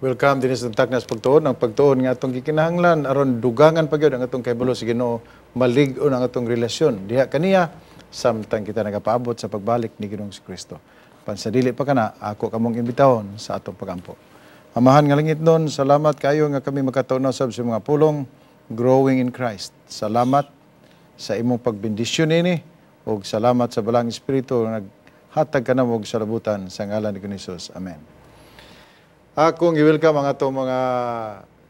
Welcome din sa Taknas Pagtuon, ang pagtuon nga atong gikinahanglan aron dugangan pa gyud ang atong kahibalo sa Ginoo, malig-on ang atong relasyon diha kaniya samtang kita nagapaabot sa pagbalik ni Ginoong Kristo. Pansadili pa kana, ako kamong imbitahon sa atong pagampo. Amahan nga langit nun, salamat kayo nga kami makatuon sab sa mga pulong "Growing in Christ". Salamat sa imong pagbendisyon nini ug salamat sa Balaang Espiritu nga naghatag kanamo og salabutan sa ngalan ni Jesus. Amen. Akong i-welcome ang atong mga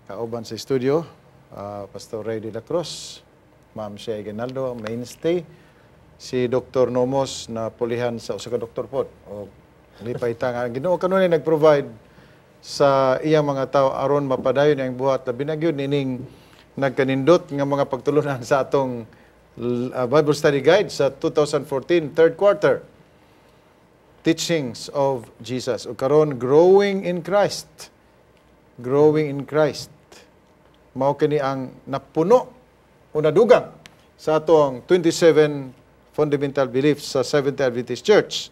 kauban sa studio, Pastor Ray de la Cruz, Ma'am Shea Ginaldo, ang mainstay, si Dr. Nomos na pulihan sa usa ka doktor pod. O lipay ta nga ang Ginoo kanunay nag-provide sa iyang mga tao aron mapadayon ang buhat, labi na gyud nining nagkanindot nga mga pagtulunan sa atong Bible Study Guide sa 2014 third quarter, Teachings of Jesus. O karon, "Growing in Christ". "Growing in Christ". Mao kini ang napuno o nadugang sa atong 27 fundamental beliefs sa Seventh Adventist Church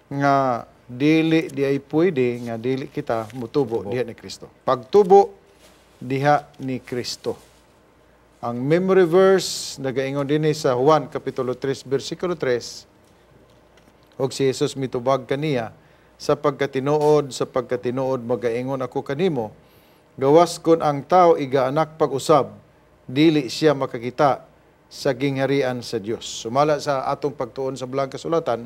nga dili di ay pwede nga dili kita mutubo diha ni Kristo. Pagtubo diha ni Kristo. Ang memory verse nagaingon dinhi sa Juan kapitulo 3 bersikulo 3, "Ug si Jesus mitubag kaniya, sa pagkatinuod magaingon ako kanimo, gawas kon ang tao igaanak pag-usab, dili siya makakita sa gingharian sa Dios." Sumala sa atong pagtuon sa Balaang Kasulatan,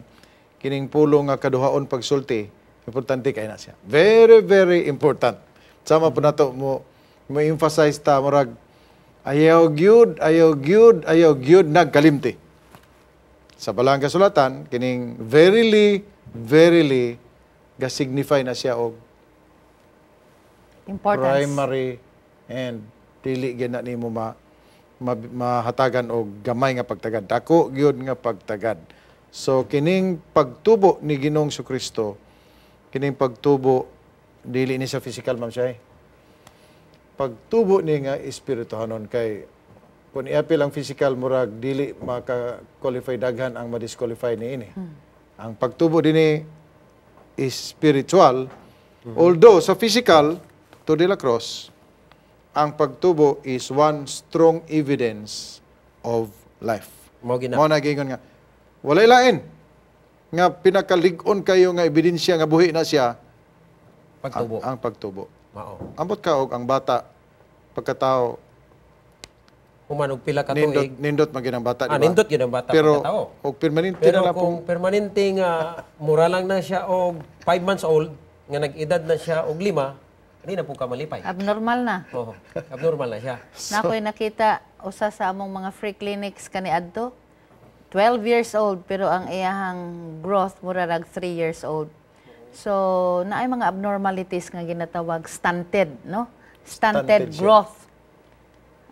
kining pulong nga kaduhaon pagsulti, importante kay na siya. Very, very important. Sama po nato mo mo emphasize ta, murag ayaw gyud, ayaw gyud, ayaw gyud nagkalimti. Sa Balaang Kasulatan, kining "verily, verily" ga-signify na siya og importance. Primary and dili gyud na nimo ma, mahatagan og gamay nga pagtagad. Dako gyud nga pagtagad. So kining pagtubo ni Ginoong Kristo, kining pagtubo dili ni sa physical, ma'am siya. Pagtubo ni nga espirituhanon kay kung iapil ang physical, murag dili maka-qualify, daghan ang ma-disqualify niini. Ang pagtubo dinhi is spiritual. Although sa physical, to de la cross, ang pagtubo is one strong evidence of life. Mao gina. Mao na giingon nga walay lain nga pinakalig-on kayo nga ebidensya nga buhi na siya pagtubo. Ang pagtubo. Mao. Ambot ka og ang bata pagkatao Human og pila ka nindot tuig. Nindot man gyud ang bata, di Ah, ba? Nindot gyud ang bata Pero pagkatao. og permanente Pero na lang kung permanente nga mura lang na siya og 5 months old nga nag-edad na siya og 5, hindi na po ka malipay. Abnormal na. Oo, abnormal na siya. Na ako'y nakita usa sa among mga free clinics kaniadto. 12 years old pero ang iyahang growth mura rag 3 years old. So, naay mga abnormalities nga ginatawag stunted, no? Stunted, Stunted siya. Growth.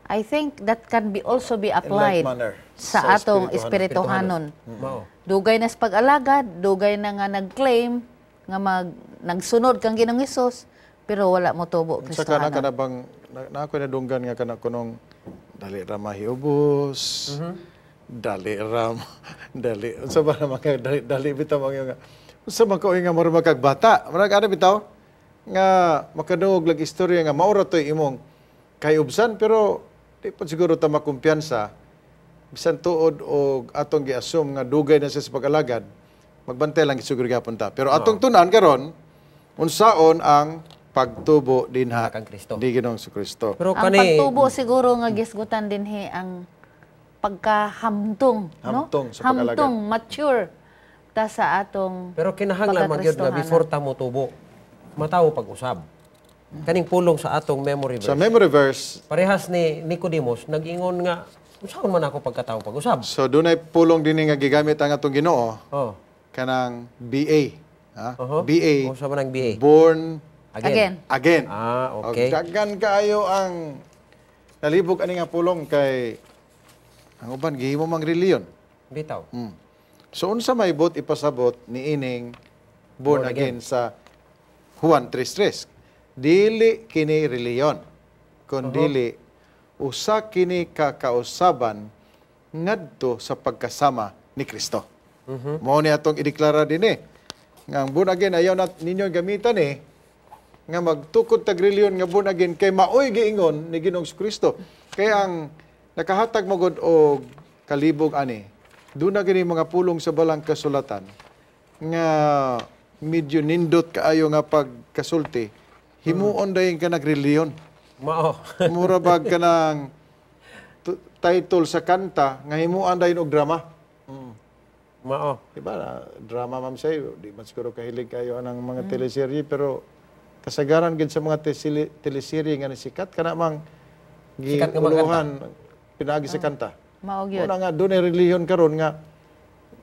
I think that can be also be applied manner sa sa atong espirituhanon. Espirituhanon. Mao. Dugay na sa pag-alagad, dugay na nga nag-claim nga nagsunod kang Ginoong Hesus, pero wala mo tubo Sa kana Kristohanon. Kana bang na ako nadunggan nga kana kunong dali ra mahiubos. Dali ra dali unsa ba naman kay dali dali bitaw mga nga unsa man ka nga mura makag bata. Murag ana bitaw nga makadungog lag istorya nga maura toy imong kayubsan, pero di pa siguro ta makumpiyansa bisan tuod og atong gi-assume nga dugay na siya sa pag-alagad, magbantay lang siguro gyapon ta. Pero atong tun-an karon, unsaon ang pagtubo dinha kang Kristo. Di Ginoong Kristo. Pero Ang kani pagtubo siguro nga gisgutan dinhi ang pagkahamtong, no? Hamtong sa pag-alagad. Hamtong, mature ta sa atong Pero kinahanglan man gyud nga pagkakristohanan. Before ta motubo, matawo pag-usab. Kaning pulong sa atong memory verse. Sa memory verse, Parehas ni Nicodemus, nag-ingon nga, "Unsaon man ako pagkatawo pag-usab?" So dunay pulong dinhi nga gigamit ang atong Ginoo kanang BA. Ha? BA. Unsa man ang BA? Born Again. Again. Again. Ah, okay. Og daghan kaayo ang nalibog ani nga pulong kay ang uban gihimo mang reliyon. Bitaw. So unsa may buot ipasabot ni ining "born again" sa Juan 3:3? Dili kini reliyon, kun dili usa kini ka kausaban ngadto sa pagkasama ni Kristo. Mao ni atong ideklara dinhi. Nga ang "born again" ayaw na ninyo gamitan eh. nga magtukod tag relihiyon nga born again kay maoy giingon ni Ginoong Kristo. Kaya ang nakahatag mo gud og kalibog ani, doon na gini mga pulong sa balang kasulatan nga medyo nindot kaayo nga pagkasulti, himuon dayon ka nagreliyon. Mao. Mura bag ka ng title sa kanta nga himuan dayon og drama. Mao. Diba, na, drama, ma'am, sa'yo, di man siguro kahilig kayo anang mga teleserye, pero kasagaran gid sa mga teleserye nga nisikat, kana mang Sikat nga mga giuluhan pinaagi sa kanta. Mao gyud. Una nga, doon ay relihiyon karon nga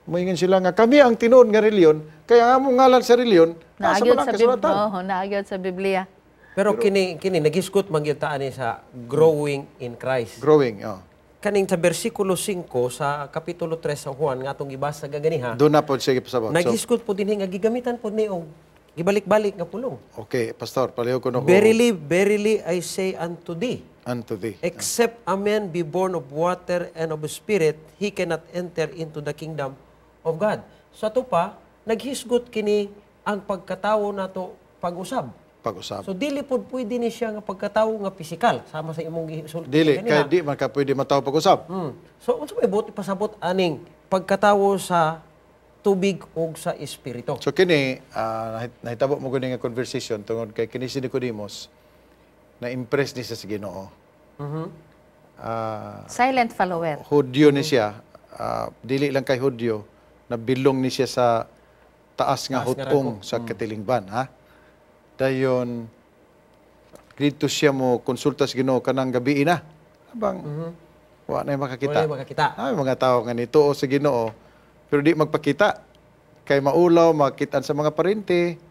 moingon sila nga kami ang tinuod nga relihiyon, kaya ang among ngalan sa relihiyon nasa Naa gyud balang sa kasulatan. Oh, naa gyud sa Biblia. Pero kini kini nagisgot man gyud ta ani sa growing in Christ. Growing, oh. Kaning sa bersikulo 5 sa kapitulo 3 sa Juan nga atong gibasa gaganiha, Doon na po, sige, pasabot. So, nagisgot po dinhi nga gigamitan po ni og gibalik-balik nga pulong. Okay, Pastor, palihog ko no ko "Verily, verily, I say unto thee, unto thee. Except a man be born of water and of spirit, he cannot enter into the kingdom of God." Sa ato pa, naghisgot kini ang pagkatawo nato pag-usab. Pag-usab. So dili pod pwede ni siya nga pagkatawo nga pisikal sama sa imong gisulti Dili, ganiha. kay di man ka pwede matawo pag-usab. So unsa may buot ipasabot aning pagkatawo sa tubig ug sa espiritu? So kini nahitabo mo gani nga conversation tungod kay kini si Nicodemus na impress ni siya sa Ginoo. Silent follower. Hudyo ni siya, dili lang kay Hudyo, nabilong ni siya sa taas nga Taas nga hutong sa katilingban, ha. Dayon dito siya mo konsulta sa Ginoo kanang gabi na. Abang wa na makakita. Wala makakita. Ay, mga tao nga nituo sa Ginoo pero di magpakita kay maulaw makitaan sa mga parente.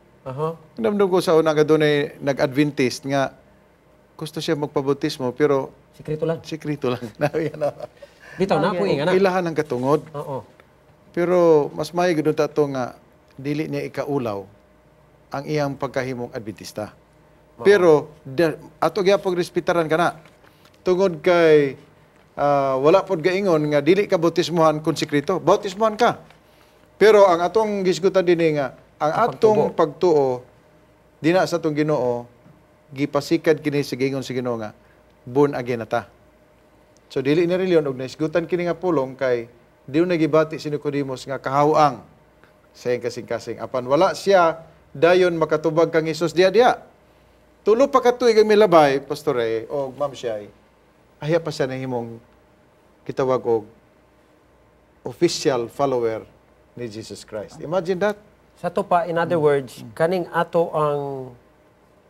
Namdum ko sa una nga dunay nag-Adventist nga gusto siya magpabautismo pero Sekreto lang. Sekreto lang. Nabi na. Bitaw na ako nga na. Ilahan ang katungod. Pero mas may gud ta to nga dili niya ikaulaw ang iyang pagkahimong Adventista. Pero ato gyapon respetaran kana. Tungod kay wala pod gaingon nga dili ka bautismuhan kung sekreto. Bautismuhan ka. Pero ang atong gisgutan dinhi nga ang atong pagtuo dina sa atong Ginoo, gipasikad kini sa giingon sa Ginoo nga born again na ta. So dili ni reliyon og naisgutan kini nga pulong kay di na gibati si Nicodemus nga kahawang sa iyang kasing-kasing. Apan wala siya dayon makatubag kang Hesus diya diya. 3 pa ka tuig ang milabay, Pastor Ray, o Ma'am Shai, ahya pa siya nahimong kitawag og official follower ni Jesus Christ. Imagine that. Sa to pa, in other words, kaning ato ang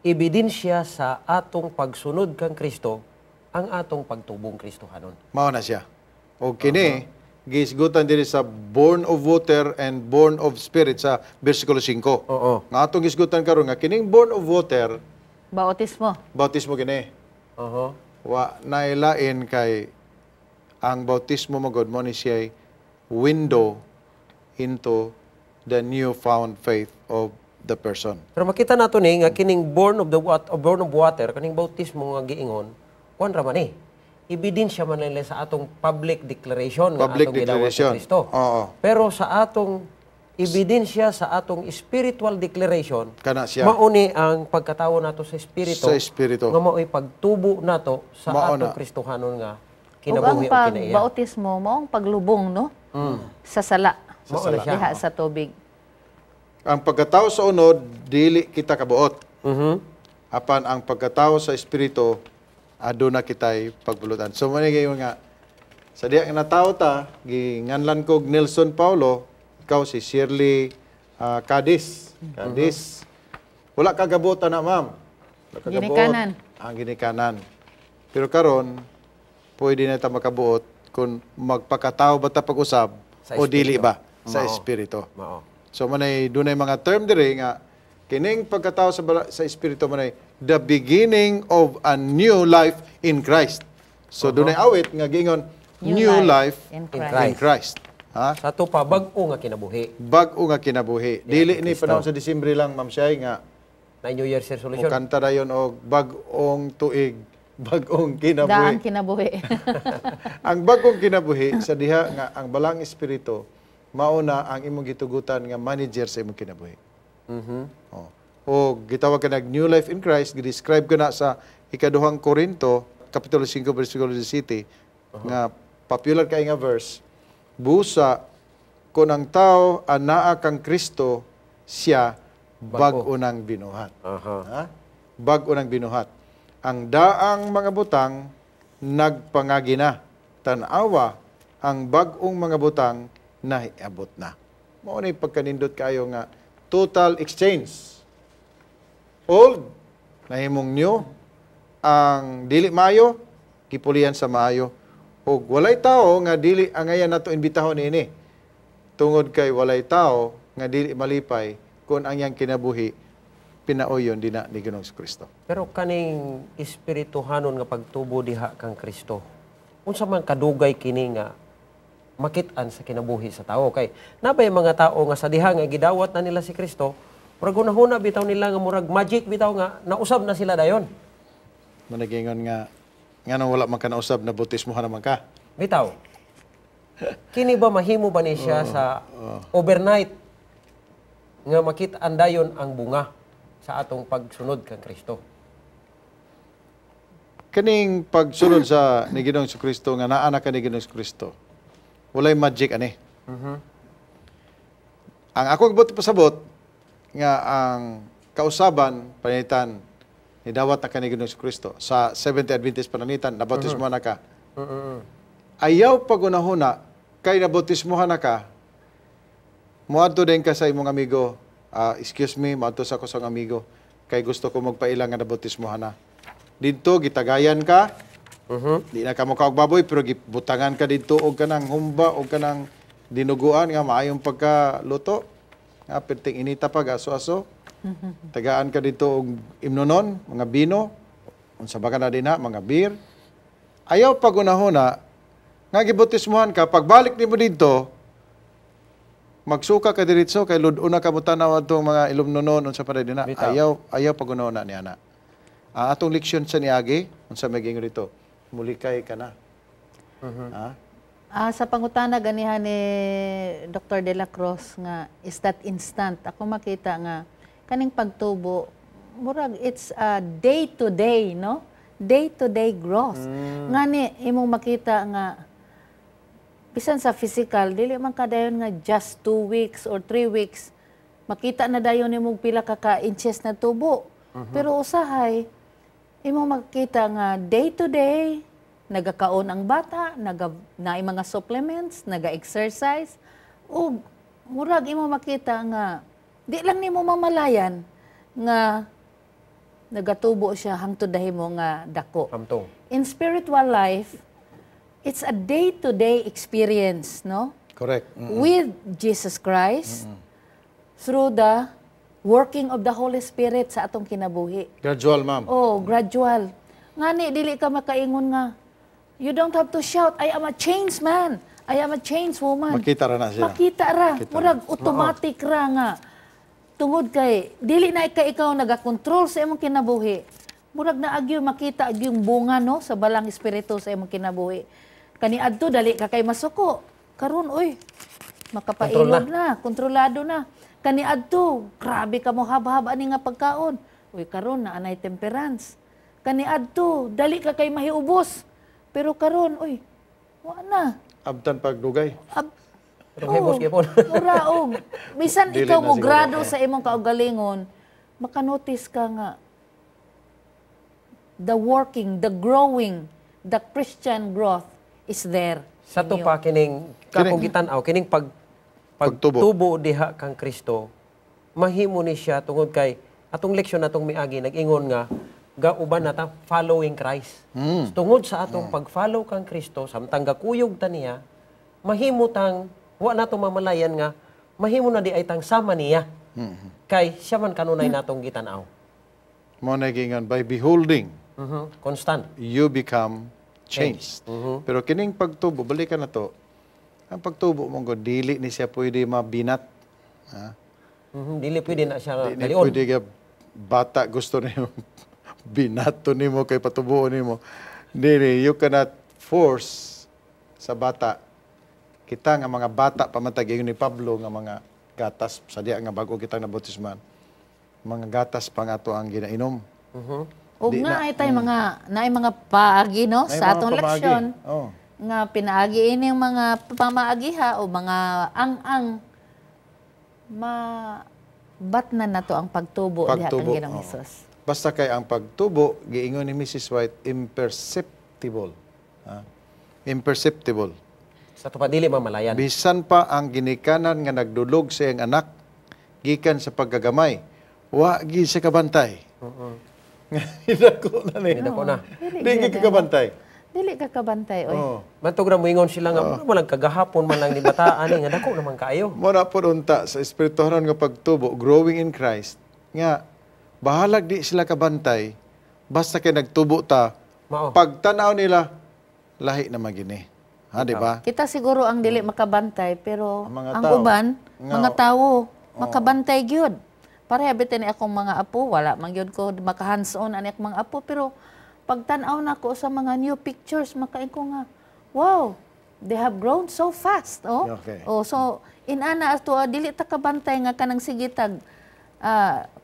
ebidensya sa atong pagsunod kang Kristo, ang atong pagtubong Kristohanon. Mao na siya. O kini, gisgutan diri sa born of water and born of spirit sa versikulo 5. Nga atong gisgutan karon nga kining born of water, Bautismo. Bautismo kini. Wa nailain kay ang bautismo magod mo ni siya window into the newfound faith of the person. Pero makita nato ni nga kining born of water, kaning bautismo nga giingon, kuan ra man ni. Ebidensya man nila sa atong public declaration nga Public atong gidawat sa declaration. Kristo. Pero sa atong ebidensya sa atong spiritual declaration, Kana siya. Mauni ang pagkatawo nato sa espiritu. Sa espiritu. Nga mao'y pagtubo nato sa Mao atong na. Kristohanon nga Ug ang kinabuhi o kinaiya. pagbautismo mo ang paglubong, no? Sa sala. Sa sala. Diha sa tubig. Ang pagkatao sa unod, dili kita kabuot. Apan ang pagkatao sa espiritu, aduna kita'y pagbulutan. So man gayon nga sa diya nga natawo ta, ginganlan kog Nelson Paulo, ikaw si Shirley Cadiz. Cadiz. Wala ka gabot na, ma'am. Wala ka gabot. Ginikanan. Ang ginikanan. Pero karon pwede na ta makabuot kung magpakatao ba ta pag-usab Sa o dili espiritu. ba sa Mao. espiritu. Mao. So manay dunay mga term dire nga kining pagkatao sa espiritu manay the beginning of a new life in Christ. So dunay awit nga giingon new life in in Christ. in Christ. Ha? Sa ato pa, bag-o nga kinabuhi. Bag-o nga kinabuhi. Dili ni Kristo. panahon sa Disyembre lang, Ma'am Shai, nga Na New Year's resolution. o kanta dayon og bag-ong tuig, bag-ong kinabuhi. Daang kinabuhi. Ang bag-ong kinabuhi sa diha nga ang balang espiritu mauna ang imong gitugutan nga manager sa imong kinabuhi. Oh. O gitawag ka nag new life in Christ, gi-describe ko na sa Ikaduhang Korinto, Kapitulo 5, versikulo 17, nga popular kay nga verse, busa kung ang tao anaa kang Kristo, siya bag-o nang binuhat. Ha? Bag-o nang binuhat. Ang daang mga butang nagpangagi na. Tan-awa ang bag-ong mga butang nahiabot na. Mao ni pagkanindot kayo nga total exchange. Old nahimong new, ang dili maayo gipulihan sa maayo, ug walay tao nga dili angayan nato imbitahon niini tungod kay walay tao nga dili malipay kung ang iyang kinabuhi pinauyon dina ni Ginoong Kristo. Pero kaning espirituhanon nga pagtubo diha kang Kristo, unsa man kadugay kini nga makit-an sa kinabuhi sa tao? Kay nabay mga tao nga sa diha nga gidawat na nila si Kristo, murag hunahuna bitaw nila nga murag magic bitaw nga nausab na sila dayon. Managingon nga nganong wala man ka nausab, na bautismohan naman ka. Bitaw. Kini ba mahimo ba ni siya sa overnight nga makit-an dayon ang bunga sa atong pagsunod kang Kristo? Kaning pagsunod sa ni Ginoong Kristo nga naa na ka ni Ginoong Kristo, walay magic ani. Ang ako buot pasabot nga ang kausaban pananglitan nidawat na ka ni Ginoong Kristo sa Seventh Adventist, pananglitan nabautismo na ka. Ayaw pagunahuna kay nabautismohan na ka, moadto din ka sa imong amigo, "Ah, excuse me, moadto sa ako sa amigo kay gusto ko magpaila nga nabautismohan na." Didto gitagayan ka. Di na ka mokaog baboy pero gibutangan ka didto og kanang humba og kanang dinuguan nga maayong pagkaluto. Nga perting inita pa aso-aso. Tagaan ka didto og imnonon, mga bino, unsa ba ka na dinha, mga beer. Ayaw pagunahuna nga gibautismohan ka, pagbalik nimo didto, magsuka ka diretso kay lud-on na ka mo tanaw adtong mga ilumnonon, unsa pa dinha. Bitaw. Ayaw pagunahuna ni ana. Ang atong leksyon sa niagi, unsa may giingon dito? Mulikay ka na. Ha? Ah, sa pangutana ganiha ni Dr. De La Cruz nga is that instant? Ako makita nga kaning pagtubo murag it's a day to day, no? Day to day growth. Ngani imong makita nga bisan sa physical, dili man kadayon nga just 2 weeks or 3 weeks makita na dayon nimong pila ka inches na tubo. Pero usahay imong makita nga day to day nagakaon ang bata, naga naay mga supplements, naga-exercise, ug murag imong makita nga di lang nimo mamalayan nga nagatubo siya hangtod dahimo nga dako. Hamtong. In spiritual life, it's a day-to-day experience, no? Correct. With Jesus Christ through the working of the Holy Spirit sa atong kinabuhi. Gradual, ma'am. Oh, gradual. Ngani dili ka makaingon nga you don't have to shout, "I am a changed man. I am a changed woman." Makita ra na siya. Makita ra. Makita. Murag automatic ra nga. Tungod kay dili na ka ikaw nagakontrol sa imong kinabuhi. Murag na agyo makita agyong bunga, no, sa Balang Espiritu sa imong kinabuhi. Kani adto dali ka kay masuko. Karon, oy, makapailog na, kontrolado na. Kani adto, grabe ka mo haba-haba ani nga pagkaon. Uy, karon na anay temperance. Kani adto, dali ka kay mahiubos. Pero karon, uy, wa na. Abtan pagdugay. Pero hibos gyapon. Mura og bisan Dili ikaw na mo siguro. Grado sa imong kaugalingon, makanotice ka nga the working, the growing, the Christian growth is there Sa to in you. Pa kining kakong gitan-aw kining pag Pagtubo. pagtubo diha kang Kristo, mahimo ni siya tungod kay atong leksyon natong miagi nag-ingon nga gauban na ta following Christ. Tungod sa atong pag-follow kang Kristo samtang gakuyog ta niya, mahimo tang wa nato mamalayan nga mahimo na di ay tang sama niya. Kay siya man kanunay natong gitan-aw. Mo na giingon, by beholding, Constant. You become changed. Pero kining pagtubo, balikan na to, ang pagtubo mo gud, dili ni siya pwede mabinat. Ha? Dili pwede na siya Di ni dalion. pwede ka bata gusto nimo binato nimo kay patubuon nimo. Dili, you cannot force sa bata. Kita nga mga bata pamatag, ingon ni Pablo nga mga gatas sa diya nga bago kitang nabautisman. Mga gatas pa nga ato ang ginainom. Ug Di nga ay tay mga naay mga paagi, no, Naay sa mga atong pamaagi. leksyon nga pinaagi ini ang mga pamaagiha o mga ang-ang ma batna nato ang pagtubo diha kang Pagtubo, Ginoong oo. Hesus. Basta kay ang pagtubo, giingon ni Mrs. White, imperceptible. Ha? Imperceptible. Sa ato pa dili mamalayan. Bisan pa ang ginikanan nga nagdulog sa iyang anak gikan sa pagkagamay, wa gid siya kabantay. Nga dako na ni. Dako na. Dili Di gyud, gid ka kabantay. Dili ka kabantay oy. Oh. Mantog ra moingon sila nga oh, walang kagahapon man lang ni bataan ni nga dako naman kaayo. Mo na po unta sa espirituhanon nga pagtubo, growing in Christ, nga bahalag di sila kabantay, basta kay nagtubo ta, Mao. pagtanaw nila, lahi na magini. Ha, di ba? Kita siguro ang dili makabantay, pero Ang mga ang tao. uban, Nga- mga tawo makabantay gyud. Pareha bitin ni akong mga apo, wala man gyud ko maka hands-on ani akong mga apo, pero pagtan-aw nako sa mga new pictures, makaingon ko nga, "Wow, they have grown so fast," oh. Oh, so inana ato, dili ta kabantay nga kanang sige tag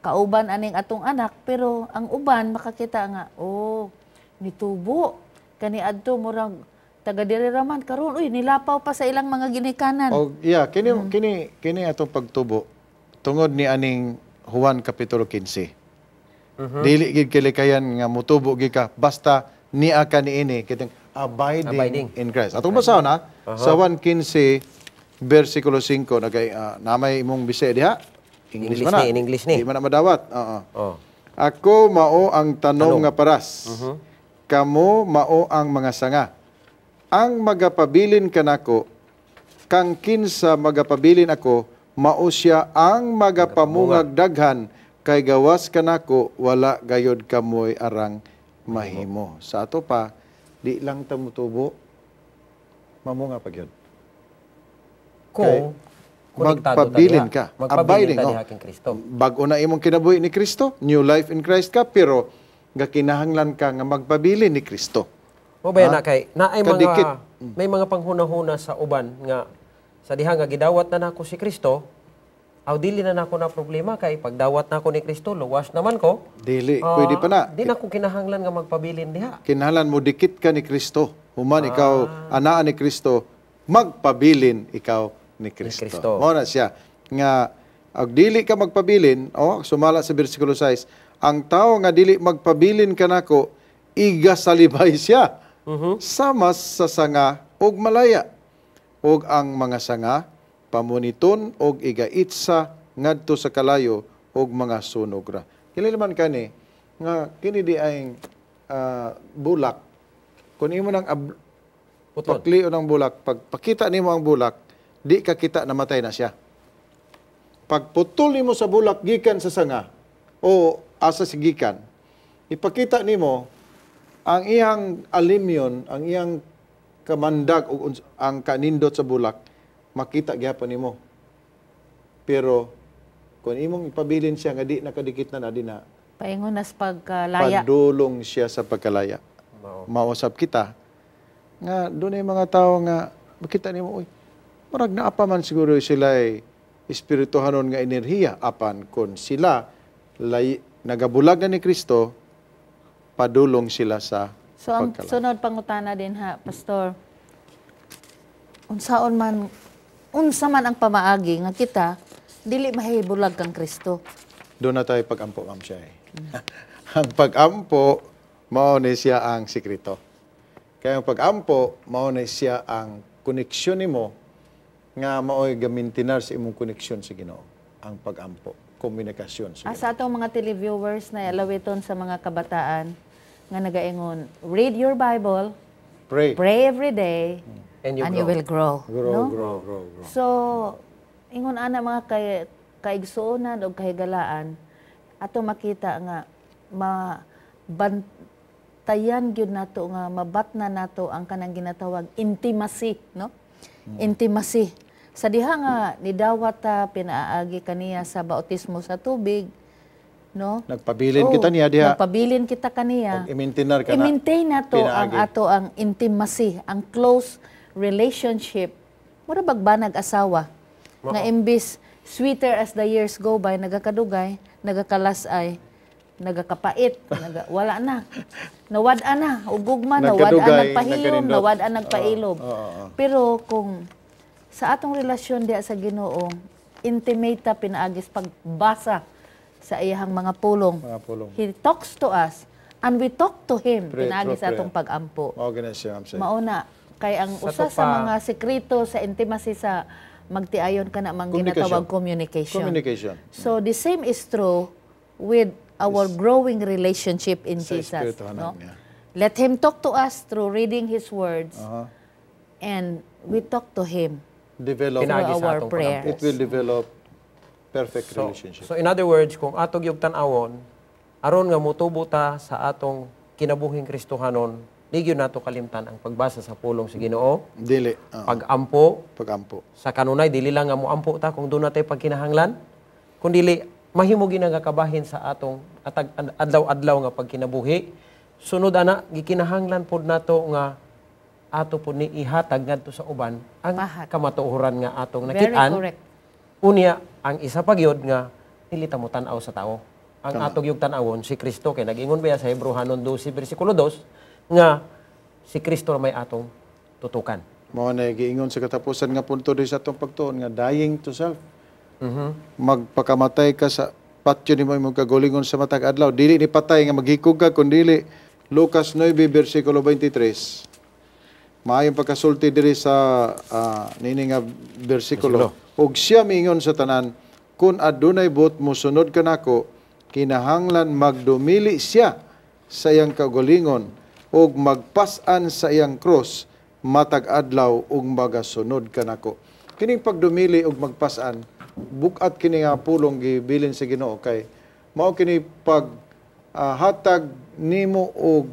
kauban aning atong anak, pero ang uban makakita nga, "Oh, nitubo kani adto, murag taga diri ra man, karon uy, nilapaw pa sa ilang mga ginikanan." O yeah, kini kini kini atong pagtubo tungod ni aning Juan kapitulo 15. Dili gid kilikayan nga mutubo gid ka basta niya ka niini kitang abiding, Abiding. in Christ. Atong basahon ha sa Juan 15 versikulo 5, nagay namay imong Bisaya diha. English, English man na. ni, in English ni. Di man na madawat. Oo. Oh. Ako mao ang tanom nga paras. Kamo mao ang mga sanga. Ang magapabilin kanako, kang kinsa magapabilin ako, mao siya ang magapamungag daghan, kay gawas kanako wala gayod kamoy arang mahimo. Sa ato pa, di lang ta mutubo, mamunga pa gyud. Kung konektado ta Magpabilin diha. ka. Magpabilin Abiding, ta oh. diha kang Kristo. Bag-o na imong kinabuhi ni Kristo, new life in Christ ka, pero nga kinahanglan ka nga magpabilin ni Kristo. Mo ba yan na kay naay mga Kadikit. May mga panghunahuna sa uban nga sa diha nga gidawat na nako si Kristo, aw dili na nako na problema kay pagdawat nako ni Kristo, luwas naman ko. Dili, pwede pa na. Di na ko kinahanglan nga magpabilin diha. Kinahanglan mo dikit ka ni Kristo. Human ikaw anaan ni Kristo, magpabilin ikaw ni Kristo. Kristo. Mao na siya nga og dili ka magpabilin, oh, sumala sa bersikulo 6, ang tao nga dili magpabilin kanako, igasalibay siya. Sama sa sanga og malaya. Og ang mga sanga pamuniton og igaitsa ngadto sa kalayo og mga sunog ra. Kini naman kani nga kini di ay bulak, kun imo nang Putol. paklion ang bulak, pag pakita nimo ang bulak, di ka kita namatay na siya. Pagputol nimo sa bulak gikan sa sanga o asa si gikan, ipakita nimo ang iyang alimyon, ang iyang kamandag o ang kanindot sa bulak, makita gyapon nimo. Pero kung imong ipabilin siya nga di nakadikit na na di na Paingon nas pagkalaya. Padulong siya sa pagkalaya. Mao. Mausap kita nga doon ay mga tao nga makita nimo, uy, murag naa pa man siguro sila ay espirituhanon nga enerhiya, apan kon sila lay, nagabulag na ni Kristo, padulong sila sa So ang pagkalaya. sunod pangutana din ha, Pastor. Unsaon man unsa man ang pamaagi nga kita dili mahibulag kang Kristo? Doon na tayo pag-ampo, Ma'am Shai. Ang pag-ampo, mao ni siya ang sikreto. Kaya ang pag-ampo, mao ni siya ang koneksyon nimo nga mao'y gamintinar sa imong koneksyon sa Ginoo. Ang pag-ampo, komunikasyon sa Ah, Ginoo. sa atong mga televiewers na alawiton sa mga kabataan nga nagaingon, read your Bible, Pray. pray every day, And you and you grow. will grow. Grow, no? grow, grow, grow. So, ingon ana mga kay kaigsuonan o kahigalaan, ato makita nga mabantayan gyud nato nga mabatna nato ang kanang ginatawag intimacy, no? Intimacy. Sa diha nga nidawat ta pinaagi kaniya sa bautismo sa tubig, no? Nagpabilin Oo, kita niya diha. Nagpabilin kita kaniya. Og i-maintainer ka na. I-maintain nato ang Pinaagi. ato ang intimacy, ang close relationship. Mura bag banag asawa nga imbis sweeter as the years go by, nagakadugay, Nagakalas-ay, nagakapait, wala na. Nawad-an na, ug gugma, nawad-an Nagkadugay, nagpahiyom, nagkanindot. Nawad-an nagpailob. Oo, oo. Pero kung sa atong relasyon diha sa Ginoo, intimate ta pinaagis pagbasa sa iyahang mga pulong. Mga pulong. He talks to us and we talk to him Pray, pinaagi through sa atong prayer. pagampo. Mao gani siya, Ma'am Shay. Mauna kay ang Sa usa to sa mga sekreto sa intimacy sa magtiayon kana mang Communication. ginatawag communication. Communication. So the same is true with our growing relationship in Sa Jesus, espirituhanan no? niya. Let him talk to us through reading his words and we talk to him Develop. Pinaagi through sa our atong prayers. It will develop perfect So, relationship. so in other words, kung atong yung tan-awon, aron nga motubo ta sa atong kinabuhing Kristohanon, di gyud nato kalimtan ang pagbasa sa pulong sa Ginoo, Dili. Pagampo, Pagampo. Sa kanunay dili lang nga moampo ta kung doon natay pagkinahanglan, kundi mahimo gyud nga kabahin sa atong atag adlaw-adlaw nga pagkinabuhi. Sunod ana, gikinahanglan pod nato nga ato pod ni ihatag ngadto sa uban ang Pahat. Kamatuoran nga atong Very nakit-an. correct. Unya, ang isa pa gyud nga dili ta mo tan-aw sa tao. Ang atong yung tan-awon si Kristo kay nag-ingon ba sa Hebreohanon 12 bersikulo 2 nga si Kristo may atong tutukan. Mao na giingon sa katapusan nga punto di sa atong pagtuon nga dying to self. Magpakamatay ka sa patyo nimo imong kagalingon sa matag adlaw. Dili ni patay nga maghikog ka kun dili Lucas 9 bersikulo 23. Maayong pagkasulti diri sa nini nga bersikulo. Ug siya miingon sa tanan, "Kun adunay buot mosunod kanako, kinahanglan magdumili siya sa iyang kaugalingon ug magpas-an sa iyang krus matag adlaw ug magasunod kanako." Kining pagdumili ug magpas-an, bukat kini nga pulong gibilin sa Ginoo kay mao kini pag hatag nimo og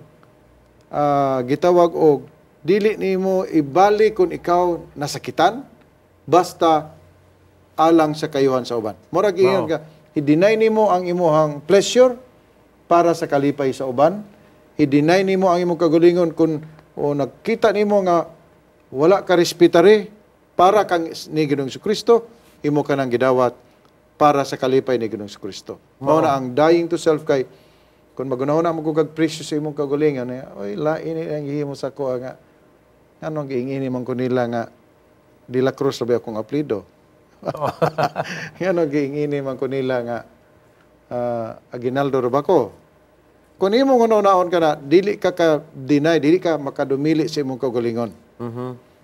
gitawag og dili nimo ibali kung ikaw nasakitan basta alang sa kayuhan sa uban. Murag ingon ka, i-deny nimo ang imuhang pleasure para sa kalipay sa uban. I-deny nimo ang imong kagalingon kung o nagkita nimo nga wala ka respetare para kang ni Ginoong Kristo, imo ka nang gidawat para sa kalipay ni Ginoong Kristo. Mao na ang dying to self kay kung magunahon na mo kag presyo sa imong kagalingon, eh, oy, lain ni ang gihimo sa ko nga anong giingini man ko nila nga De La Cruz labi akong apelyido. Ngano giingini man ko nila nga Aguinaldo ra ba ko? Kung imong hunaon ka na, dili ka ka deny, dili ka makadumili sa imong kaugalingon.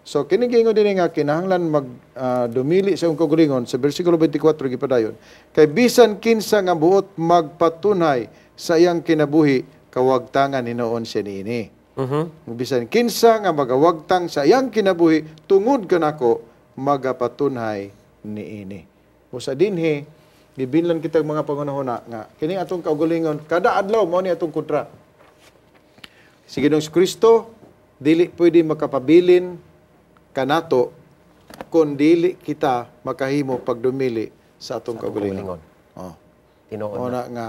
So kini giingon dinhi nga kinahanglan mag dumili sa imong kaugalingon sa bersikulo 24 gipadayon. Kay bisan kinsa nga buot magpatunay sa iyang kinabuhi, kawagtangan hinuon siya niini. Bisan kinsa nga magawagtang sa iyang kinabuhi tungod kanako, magapatunhay niini. Usa dinhi gibilin kita mga pangunahuna nga kini atong kaugalingon kada adlaw mao ni atong kontra. Si Ginoong Kristo dili pwede makapabilin kanato kung dili kita makahimo pagdumili sa atong kaugalingon. Kaugalingon. Oh. Tinuod. Mao na nga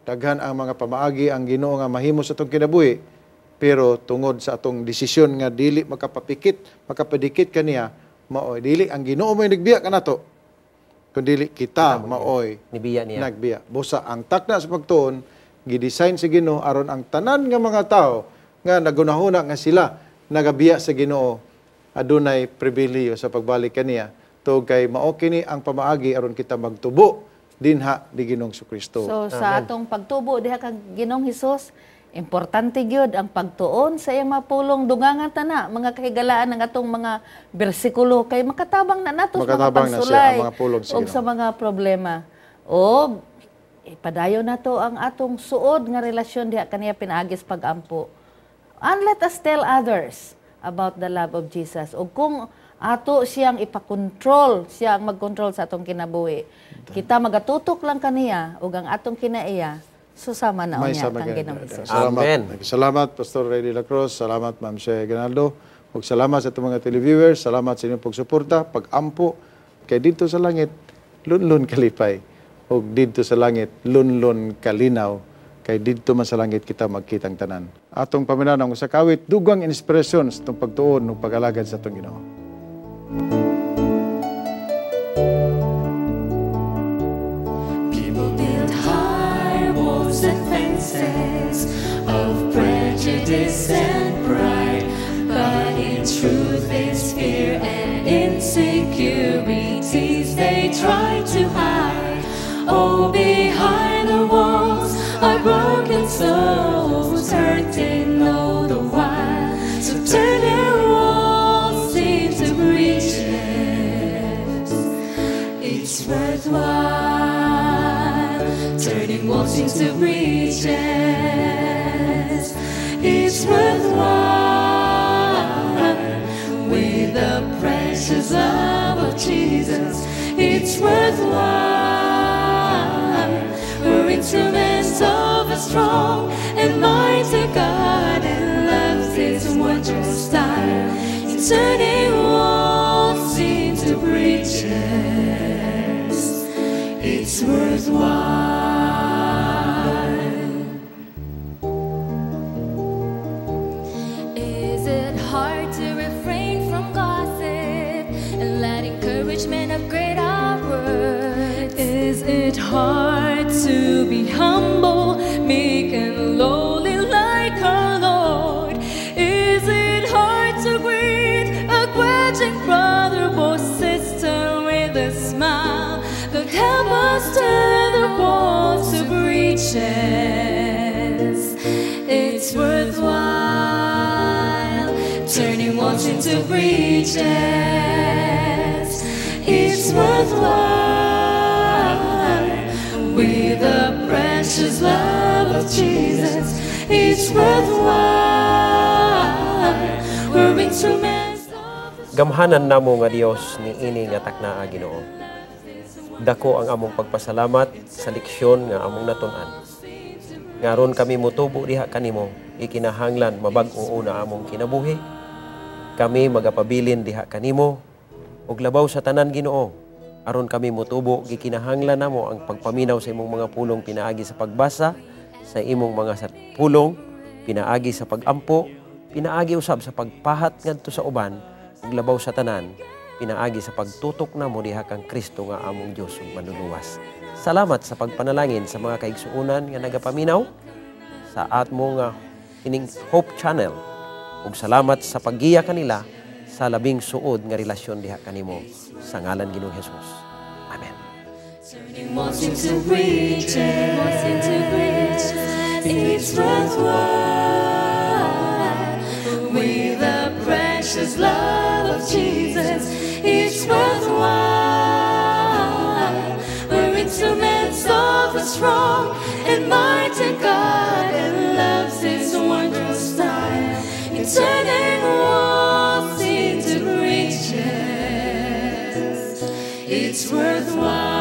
daghan ang mga pamaagi ang Ginoo nga mahimo sa atong kinabuhi, pero tungod sa atong desisyon nga dili makapapikit, makapadikit kaniya, maoy dili ang Ginoo mo'y nagbiya kanato kun dili kita maoy Nibiya niya. Nagbiya. Busa ang takna sa pagtuon gidesign sa Ginoo aron ang tanan nga mga tao nga nagunahuna nga sila nagabiya sa Ginoo adunay pribilehiyo sa pagbalik kaniya tug kay mao kini ang pamaagi aron kita magtubo dinha ni Ginoong Kristo. So sa atong pagtubo diha kang Ginoong Hesus, importante gyud ang pagtuon sa iyang mapulong. Dungangan ta na mga kahigalaan ng atong mga bersikulo kay makatabang na nato sa mga Makatabang na siya pagsulay ang mga pulong sa ug Ginoo. Sa mga problema. Og ipadayon nato ang atong suod nga relasyon diha kaniya pinaagis pagampo. And let us tell others about the love of Jesus. O kung ato siyang ipakontrol, siya ang magkontrol sa atong kinabuhi. Kita magatutok lang kaniya ug ang atong kinaiya susama na May unya sama kang ganun. Ginoong Hesus. Salamat. Amen. Salamat, Pastor Ray de la Cruz. Salamat, Ma'am Shea Ganaldo. Ug salamat sa atong mga televiewers. Salamat sa inyong pagsuporta, pag-ampo. Kay dito sa langit, lunlun kalipay. Ug dito sa langit, lunlun kalinaw. Kay dito man sa langit kita magkitang tanan. Atong paminanong usa ka awit, dugang inspirasyon sa atong pagtuon ug pag-alagad sa atong Ginoo. People build Sense of prejudice and pride. But in truth, it's fear and insecurities they try to hide. Oh, behind the walls are broken souls, hurting all the while. So turn your walls into bridges. It's worthwhile turning walls into bridges. It's worthwhile with the precious love of Jesus. It's worthwhile. We're instruments of a strong and mighty God, and loves His wondrous style in turning walls into bridges. It's worthwhile. Is it hard to refrain from gossip and let encouragement upgrade our words? Is it hard to be humble, meek and lowly like our Lord? Is it hard to greet a grudging brother or sister with a smile? God, help us turn the walls to bridges. It's worthwhile turning walls into bridges. It's worthwhile with the precious love of Jesus. It's worthwhile. We're instruments of the Gamhanan namo nga Dios ni ini nga taknaa, Ginoo. Dako ang among pagpasalamat sa leksyon nga among natun-an. Nga aron kami motubo diha kanimo, ikinahanglan mabag-o una among kinabuhi. Kami magapabilin diha kanimo ug labaw sa tanan, Ginoo. Aron kami motubo, gikinahanglan namo ang pagpaminaw sa imong mga pulong pinaagi sa pagbasa sa imong mga pulong, pinaagi sa pagampo, pinaagi usab sa pagpahat ngadto sa uban, ug labaw sa tanan, pinaagi sa pagtutok namo diha kang Kristo nga among Dios ug Manluluwas. Salamat sa pagpanalangin sa mga kaigsuonan nga nagapaminaw sa atmo nga ining Hope Channel. Ug salamat sa paggiya kanila sa labing suod nga relasyon diha kanimo sa ngalan Ginoong Hesus. Amen. Turning walls into bridges, walls into bridges. It's worthwhile with the precious love of Jesus. It's worthwhile. We're instruments of a strong and mighty God, and loves His wondrous style in turning walls into bridges. It's worthwhile.